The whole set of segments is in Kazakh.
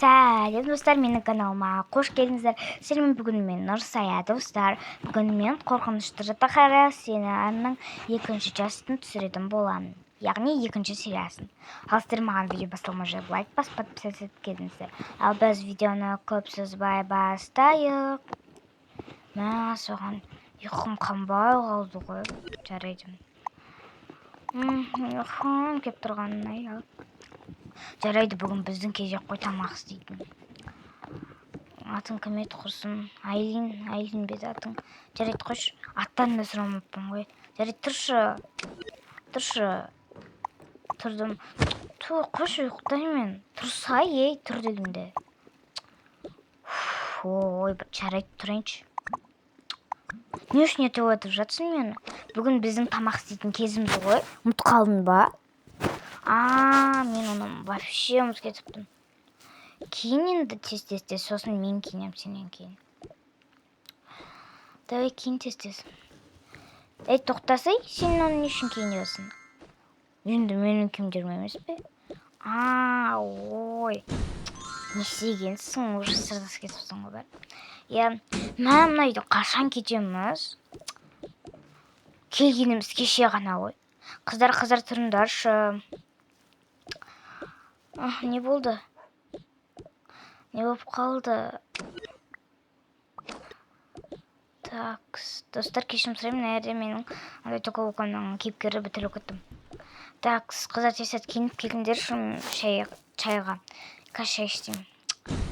Сәлем, достар, менің каналыма қош келдіңіздер! Сіздермен бүгін мен, Нұрсая. Достар, бүгін мен «Қорқынышты жатақхана» сериалының екінші частын түсіретін боламын, яғни екінші сериясын. Ал сіздер маған видео басталмай жатып лайк басып, подписаться етіп келдіңіздер. Ал біз видеоны көп созбай бастайық. Мә, соған ұйқым қанбай қалды ғой. Жарайды, ұйқым келіп тұрғанын ай. Жарайды, бүгін біздің кезек қой тамақ істейтін. Атың кім еді, құрсын? Айлин, Айлин бе еді атың? Жарайды, қойшы, аттарын да сұрамаппын ғой. Жарайды, тұршы, тұршы. Тұрдым. Ту, қойшы, ұйықтаймын мен. Тұрсай, ей, тұр дегенде. Ой, жарайды, тұрайыншы. Не үшін ерте оятып жатсың мені? Бүгін біздің тамақ істейтін кезіміз ғой, ұмытып қалдың ба? А, мен оны вообще ұмытып кетіппін. Киін енді тез, тез, тез, сосын мен киінемін сенен кейін. Давай, киін тез, тез. Ей, тоқтасай, сен оны не үшін киініп жатрсың? Енді менің киімдерім емес пе? А, ой, не істегенсің? Уже сыртасы кетіпсің ғой бәрі. Иә, мә, мына үйден қашан кетеміз? Келгеніміз кеше ғана ғой. Қыздар, қыздар, тұрыңдаршы. Не болды? Не болып қалды? Так, достар, кешірім сұраймын, мына жерде менің андай Тока кейіпкері бітіріп кеттім. Так, қыздар, тез киініп келіңдерші шай, шайға. Қазір шай ішемін.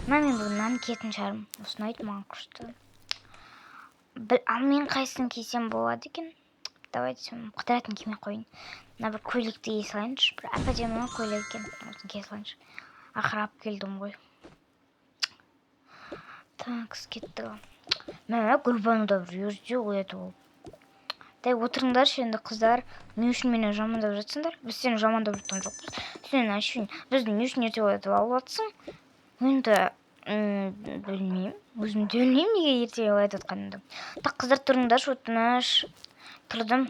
Мына мен бүгін мынаны киетін шығармын, осы ұнайды маған, күшті. Ал мен қайсысын кисем болады екен? Давайте қыдыратын кимей ақ қояйын, мына бір көйлекті кие салайыншы. Бір әп әдемі көйлек екен, осыны кие салайыншы, ақыры алып келдім ғой. Так, кеттік. Мә, Гүлбану да бір ерте оятып алып. Дай, отырыңдаршы енді, қыздар. Не үшін мені жамандап жатсыңдар? Біз сені жамандап жатқан жоқпыз. Сен әшейін бізді не үшін ерте оятып алып жатсың? Енді білмеймін, өзім де білмеймін неге ерте оятып жатқанымды. Так, қыздар, тұрыңдаршы, өтініш. Тұрдым.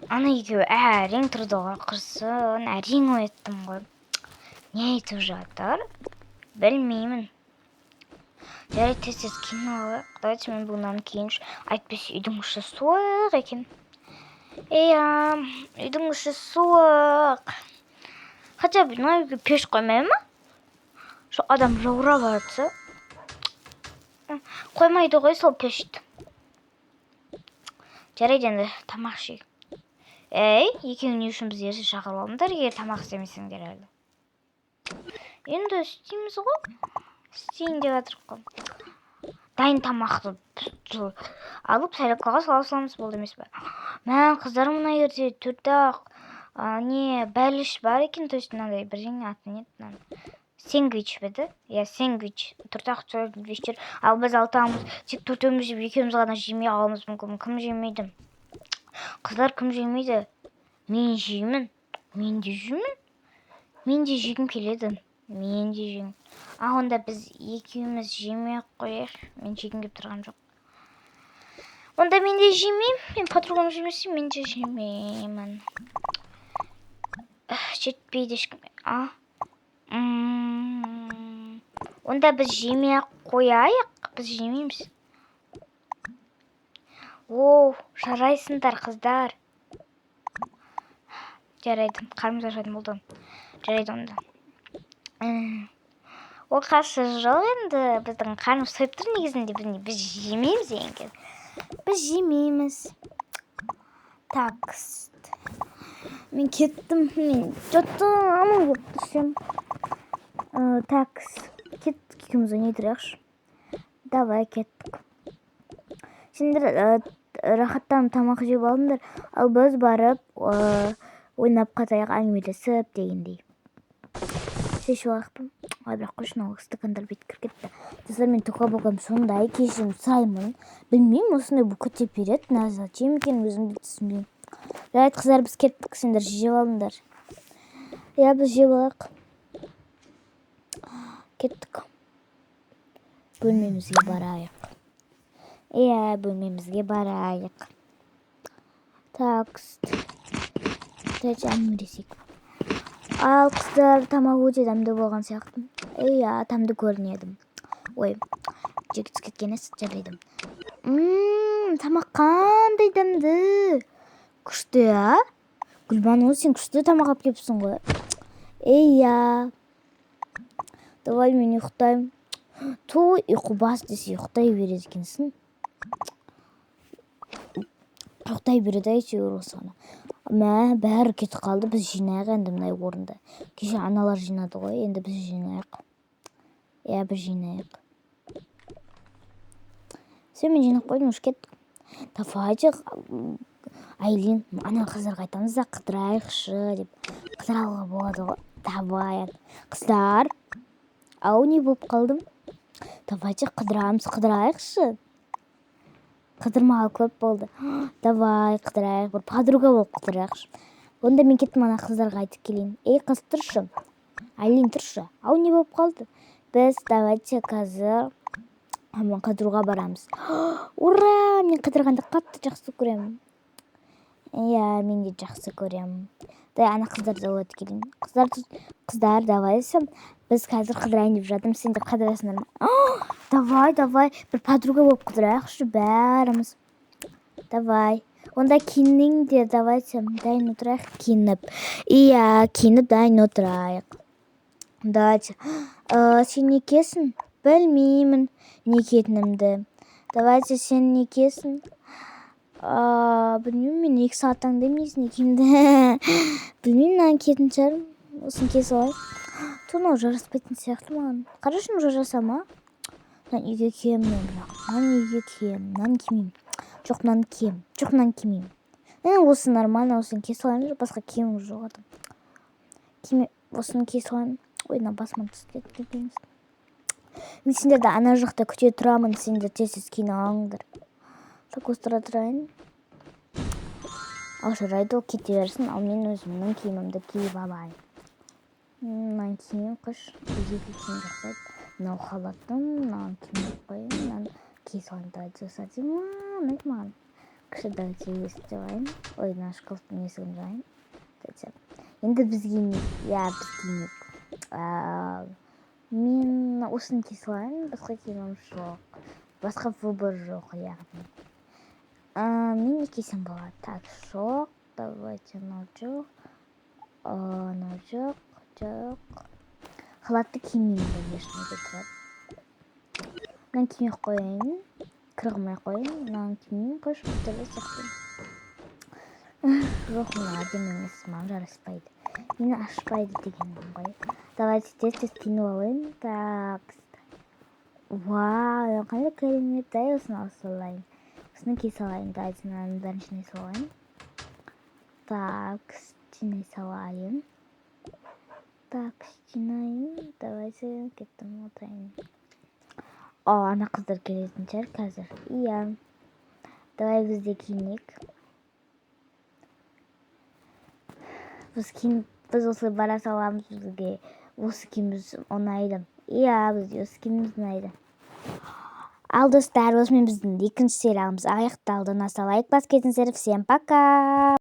Ана екеуі әрең тұрды ғой, құрсын, әрең ояттым ғой. Не айтып жатыр, білмеймін. Жарайды, тез тез киініп алайық. Давайте мен бүгін мынаны киейінші, әйтпесе үйдің іші суық екен. Иә, үйдің іші суық. Хотя бы мына үйге пеш қоймай ма? Сол адам жаурап жатса, қоймайды ғой сол пешті. Жарайды, енді тамақ ішейік. Ей, екеуің не үшін бізді ерте шақырып алдыңдар, егер тамақ істемесеңдер әлі? Енді істейміз ғой, істейін деп жатырмық қой. Дайын тамақты алып, тарелкаға сала саламыз, болды емес пе? Мә, қыздар, мына жерде төрт ақ не, бәліш бар екен, то есть мынандай бірдеңе, аты не еді мынаның, сэндвич пе еді? Иә, сэндвич, төрт ақ сэндвичтер. Ал біз алтауымыз тек төртеуміз жеп, екеуміз ғана жемей қалуымыз мүмкін. Кім жемейді, қыздар, кім жемейді? Мен жеймін, мен де жеймін, мен де жегім келеді, мен де жеймін. А, онда біз екеуміз жемей ақ қояйық, мен жегім келіп тұрған жоқ. Онда мен де жемеймін. Мен подругам жемесе, мен де жемеймін. Жетпейді ешкім. А, онда біз жемей ақ қояйық, біз жемейміз. О, жарайсыңдар, қыздар. Жарайды, қарнымыз ашатын болды. Жарайды онда. Оқасы жоқ енді, біздің қарнымыз тойып тұр негізінде. Біз жемейміз енді, біз жемейміз. Так, мен кеттім, мен жатамын деп тұрсам. Так, кеттік, екеуміз ойнай тұрайықшы. Давай, кеттік. Сендер рахаттанып тамақ жеп алыңдар, ал біз барып ойнап қайтайық, әңгімелесіп дегендей. Шешіп алайық па? Ой, бірақ қойшы, мынау стакандар бүйтіп кіріп кетті. Достар, мен Тока Бокам сондай, кешірім сұраймын. Білмеймін, осындай болып кете береді, мына зачем екенін өзім де түсінбеймін. Жарайды, қыздар, біз кеттік, сендер жеп алыңдар. Иә, біз жеп алайық. Кеттік, бөлмемізге барайық. Иә, бөлмемізге барайық. Так, давайте әңгімелесейік. Ал, қыздар, тамақ өте дәмді болған сияқты. Иә, дәмді көрінеді. Ой, жегісі кеткен жарайды. Тамақ қандай дәмді, күшті, иә. Гүлбану, сен күшті тамақ алып келіпсің ғой. Иә, давай, мен ұйықтаймын. Ту, ұйқы бас десе, ұйықтай береді екенсің, ұйықтай береді әйтеуір. Осыны, мә, бәрі кетіп қалды. Біз жинайық енді мына орынды. Кеше аналар жинады ғой, енді біз жинайық. Иә, біз жинайық. Все, мен жинап қойдым, уже кеттік. Давайте, Айлин, ана қыздарға айтамыз да, қыдырайықшы деп. Қыдыруға болады ғой. Давай, қыздар. Ау, не болып қалдым? Давайте қыдырамыз, қыдырайықшы. Қыдырмағалы көп болды. Давай қыдырайық, бір подруга болып қыдырайықшы. Онда мен кеттім, ана қыздарға айтып келейін. Ей, қыз, тұршы. Айлин, тұршы. Ау, не болып қалды? Біз давайте қазір қыдыруға барамыз. Ура! Мен қыдырғанды қатты жақсы көремін. Иә, мен де жақсы көремін. Давай, ана қыздарды алып келейін. Қыздар, қыздар, давай, біз қазір қыдырайын деп жатырмыз. Сендер қыдырасыңдар ма? Давай, давай, бір подруга болып қыдырайықшы бәріміз. Давай, онда киініңдер. Давайте дайын отырайық киініп. Иә, киініп дайын отырайық. Давайте. Сен не киесің? Білмеймін не киетінімді. Давайте, сен не киесің? Білмеймін, мен 2 сағат таңдаймын не киімді. Білмеймін, мынаны киетін шығармын. Осыны кие салайын. Ту, мынау жараспайтын сияқты маған. Қарашы, мынау жараса ма? Мынаны үйге киемін мен, бірақ мынаны үйге киемін. Мынаны кимеймін. Жоқ, мынаны киемін. Жоқ, мынаны кимеймін. Осы нормально, осыны кие салайын. Басқа киімім жоқ адам. Киме, осыны кие салайын. Ой, мына басыма түсіп кетті. Мен сендерді ана жақта күте тұрамын, сендер тез тез киініп алыңдар. Так, осы тұра тұрайын. Ал, жарайды, ол кете берсін, ал мен өзімнің киімімді киіп алайын. Мынаны киемін, қыш үйге киім жақсайды. Мынау халатым, мынаны кимей ақ қояйын, мынаны кие салайын. Давайте, осы әдемі ұнайды маған. Кіші, давайте, есікті жабайын. Ой, мына шкафтың есігін жабайын. Давайте. Енді біз киінейік. Иә, біз киінейік. Мен осыны кие салайын, басқа киімім жоқ. Басқа выбор жоқ, яғни. Мен не кисем болады? Так, жоқ. Давайте, мынау жоқ. Мынау жоқ, жоқ. Халатты кимеймін, конечно, де тұрады. Мынаны кимей ақ қояйын. Кір қылмай ақ қояйын. Мынаны кимеймін, қойшы, біртүрлі сияқты. Жоқ, мына әдемі емес, маған жараспайды. Мені ашпайды дегенім ғой. Давайте тез тез киініп алайын. Так. Вау, қандай керемет. Дай, осыны ала салайын. Осыны кие салайын. Давайте, мынаның бәрін жинай салайын. Так, жинай салайын. Так, жинайын. Давайте, кеттім, отырайын. О, ана қыздар келетін шығар қазір. Иә. Давай, біз де киінейік. Біз киініп, біз осылай бара саламыз, бізге осы киіміміз ұнайды. Иә, бізге осы киіміміз ұнайды. Ал, достар, осымен біздің екінші сериалымыз аяқталды. Ұнаса, лайк басып кетіңіздер. Всем пока!